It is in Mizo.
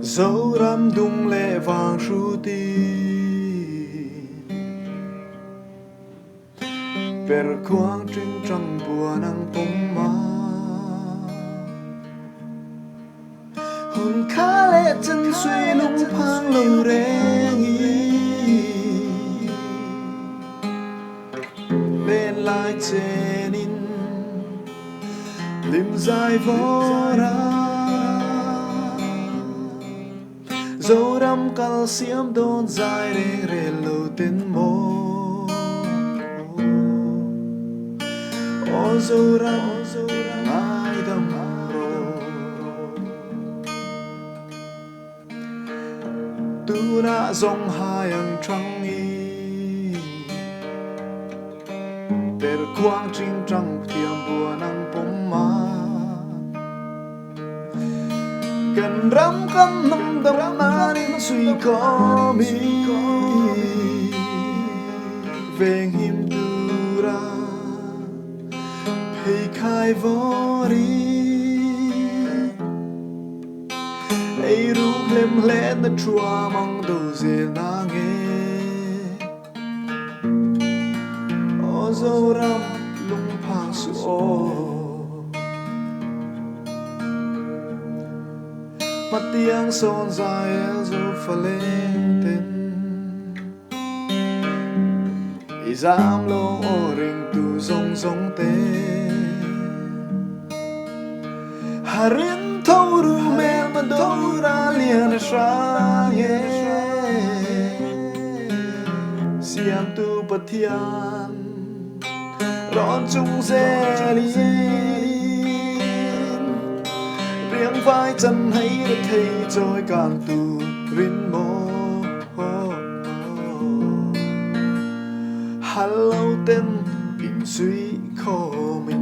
Zoram dung leh vang hruti Per khuang ṭingṭang buan ang pawm a. Hun kha leh chan sui lungphang lo reng i Len lai chenin lim zai vawr a. Zoram kal siam dawn zai reng rel lo ten maw. Aw Zoram ngaidam rawh. Tunah zawng hai ang thang i. Perkhuang ṭingṭang thiam buan ang pawm a. Kan ram kan hnam dam nan in sui khawm i. Venghim tura pheikhai vawr i. Eiruk lem hlen na thuam ang do zel na nge. Aw Zoram lungphang suh aw. Hmatiang sawn zai el zo faleng ten. I zam lo aw ringtu zawng zawng te. Harin tho ru hmel ma do ra lian a hrang e. Siamtu Pathian rawn chung zel in riangvai chan hei ra thei chawi kang tu rin maw. Hal lo ten in sui khawm i.